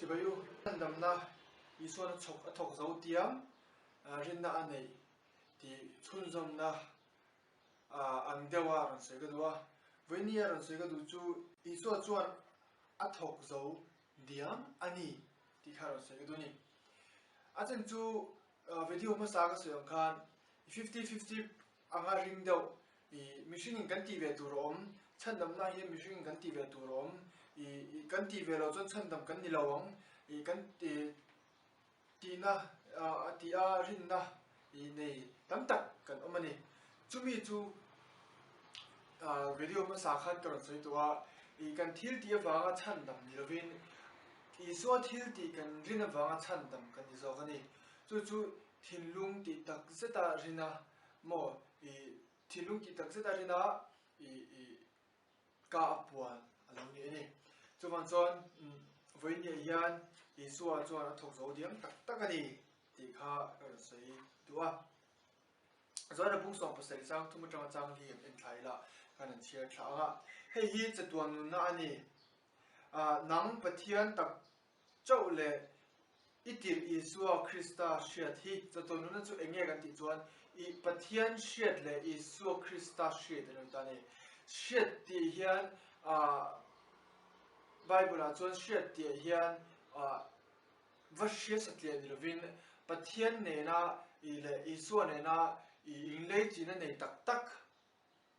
Chibai u, Chhandamna Isuan a chhawk a thawk zo tiang rinna a neih tih chhunzawmna ang deuh a rawn sawi ka duh a. Vawiini a rawn sawi ka duh chu Isua chuan a thawk zo diam a ni tih kha a rawn sawi ka duh a ni. A chen chu video hmasa ka sawi ang khan 50-50 anga ring deuh i mihringin kan tih ve tur a awm, chhandamna hian mihringin kan tih ve tur a awm, i kan tih ve loh chuan chhandam kan ni lo ang, i kan tihna a tih a rinna i nei tam tak kan awm a ni. Chumi chu video hmasa khan ka rawn sawi tawh a, i kan thil tih avanga chhandam ni lovin Isua thil tih kan rin avanga chhandam kan ni zawk a ni. Chu chu thinlung tih tak zeta rina maw i thinlung tih tak zeta rina i i ka a puan a lo ni a ni. Chuvang chuan vawiin hian Isua chuan a thawk zo diam tak tak a ni tih kha ka rawn sawi duh a. Chuan a bung sawm pasarih chang thum atanga chang li an en thla ila khan an chhiar thla ang a. Hei hi chatuan nunna a ni. Nang Pathian tak Chauh leh i tirh Isua Krista hriat hi chatuan nunna chu eng nge kan tih chuan i Pathian hriat leh Isua Krista hriat a lo ta a ni. Hriat tih hian ah Bible ah chuan hriat tih ah hian ah va hria satliah ni lovin Pathian nena i leh Isua nena i inleichina nei tak tak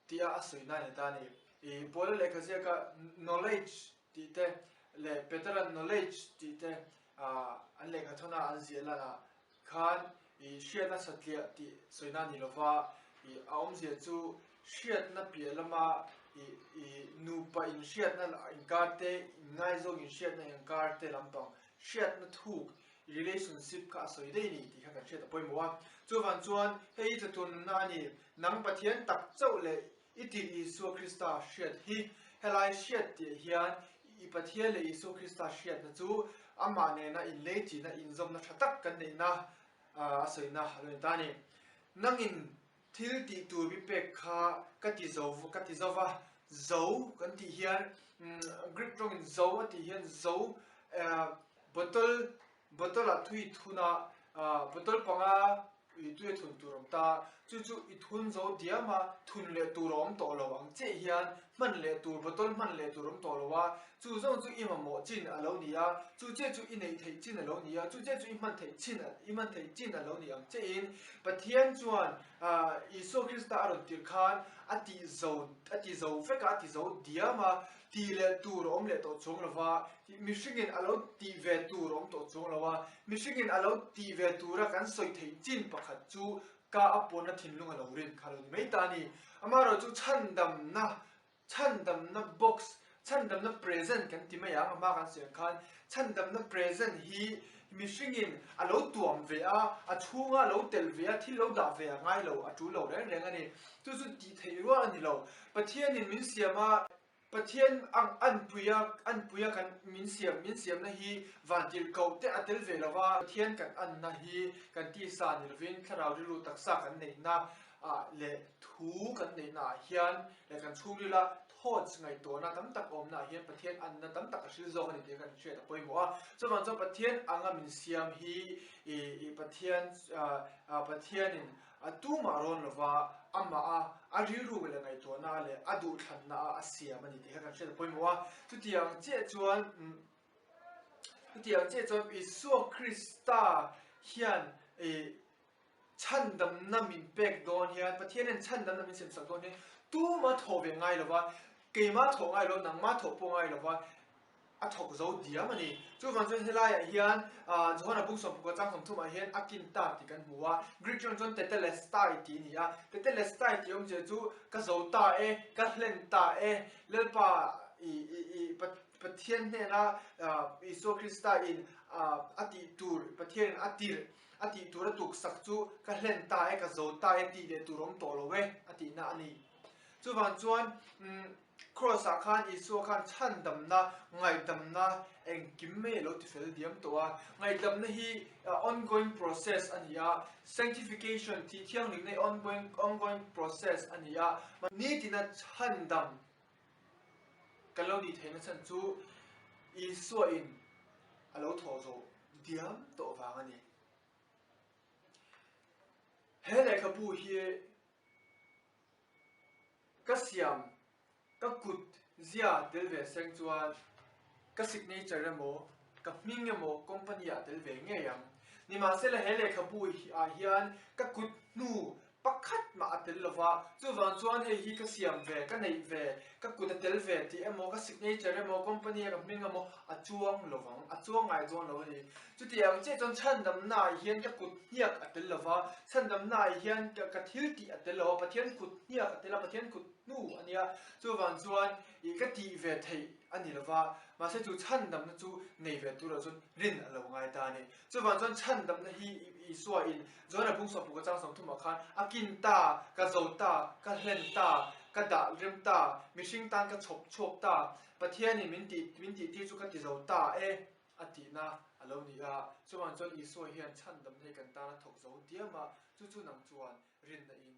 tia a sawi na a ni ta a ni. I Paula lehkha ziaka knowledge tih te leh Petera knowledge tih te an lehkha thawna an ziah lanah khan i hriatna satliah tih sawi na a ni lova, i a awmzia chu hriatna piah lama i i nupa inhriatna inkar te, inngaizawng inhriatna inkar te lampang hriatna thuk relationship kha a sawi daih a ni tih kha kan hriat a pawimawh a. Chuvang chuan hei hi chatuan nunna a ni. Nang Pathian tak chauh leh i tirh Isua Krista hriat hi helai hriat tih hian i Pathian leh Isua Krista hriatna chu amah nena inlei china inzawmna tha tak kan neihna a sawina a lo ni ta a ni. Nangin thil tih tur mi pek kha ka ti zo ka ti zo va, zo kan tih hian Greek tawngin zo a tih hian zo bottle bottle ah tui thun a, bottle panga I tui a thun tur awm ta, chu chu i thun zo diam a, thun leh tur a awm tawh lo ang chiah hian hman leh tur, bottle hman leh tur awm tawh lo a, chu zawng chu i mamawh chin a lo ni a, chu chiah chu i neih theih chin a lo ni a, chu chiah chu i hman theih chin i hman theih chin a lo ni ang chiahin Pathian chuan Isua Krista a rawn tirh khan a tih zo a ti zo vek a, a ti zo diam a, tih leh tur a awm leh tawh chuang lo va, mihringin a lo tih ve tur a awm tawh chuang lo a, mihringin a lo tih ve tura kan sawi theih chin pakhat chu ka a pawnna thinlung a lo rin kha lo ni mai ta a ni. Amaherawhchu chu chhandamna, chhandamna box, chhandamna present kan ti mai ang, a hma kan sawi ang khan chhandamna present hi mihringin a lo tuam ve a, a chhunga lo tel ve a, thil lo dah ve a ngai lo, a tul lo reng reng a ni. Chu chu tih theih rual a ni lo. Pathianin min siam a, Pathian ang anpuia anpuia kan min siam min siamna hi vantirhkoh te a tel ve lo va, Pathian kan anna hi kan tisa ni lovin thlarau rilru taksa kan neihna ah leh thu kan neihna ah hian leh kan chhungrila thoughts ngaihtuahna tam tak awmna ah hian Pathian anna tam tak a hril zawk a ni tih kan hriat a pawimawh a. Chuvang chuan Pathian anga min siam hi ih ih Pathian ah Pathianin A tumah rawn lova, amah a, a rilru leh ngaihtuahna leh a duhthlanna a a siam a ni tih kha kan hriat a pawimawh a. Chutiang chiah chuan, chutiang chiah chuan Isua Krista hian ih chhandamna min pek dawn hian, Pathianin chhandamna min siamsak dawn hian tumah thawh ve ngai lova, keimah thawh ngai lo, nangmah thawh pawh ngai lova, a thawk zo diam a ni. Chuvang chuan helaiah hian Johana bung sawmpukua chang sawmthumah hian a kin ta tih kan hmu a, Greek tawng chuan tetelestai tih a ni a. Tetelestai tih awmzia chu ka zo ta e, ka hlen ta e, Lalpa i i i Pathian hnena Isua Krista in a tih tur, Pathianin a tirh a tih tur a tuksak chu ka hlen ta e, ka zo ta e tih leh tur awm tawh lo e a tihna a ni. Chuvang chuan Kraws ah khan Isua khan chhandamna, ngaihdamna engkim mai a lo ti fel diam tawh a. Ngaihdamna hi ongoing process a ni a, sanctification, thih thianghlimna hi ongoing ongoing process a ni a. Nitina chhandam kan lo nih theihna chhan chu Isua in. a lo thawh zawh diam tawh vang a ni. He lehkhabu hi ka siam ka kut zia tel ve seng chuan ka signature emaw ka hming emaw company ah tel ve ngei ang. Nimahsela he lehkhabu ah hian ka kut hnu Pakhat mah a tel lova, chuvang chuan hei hi ka siam ve, ka neih ve, ka kut a tel ve tih emaw, ka signature emaw, company a ka hming emaw a chuang lovang, a chuang ngai dawn lo a ni. Chuti ang chiah chuan chhandamna ah hian ka kut hniak a tel lova, chhandamna ah hian ka thil tih a tel lo a, Pathian kut hniak a tel a, Pathian kut hnu a nia, chuvang chuan ih ka tih ve theih a ni lova, mahse chu chhandamna chu nei ve tur ah chuan rin a lo ngai ta a ni. Chuvang chuan chhandamna hi Isua in Johana bung sawmpuk atang sawmthumah khan a kin ta, ka zo ta, ka hlen ta, ka dah rem ta, mihring tan ka chhawp chhuak ta, Pathianin min tih min tih tir chu ka ti zo ta e a tihna a lo ni a. Chuvang chuan Isua hian chhandamna hi kan tana thawk zo diam a, chu chu nang chuan rinna in.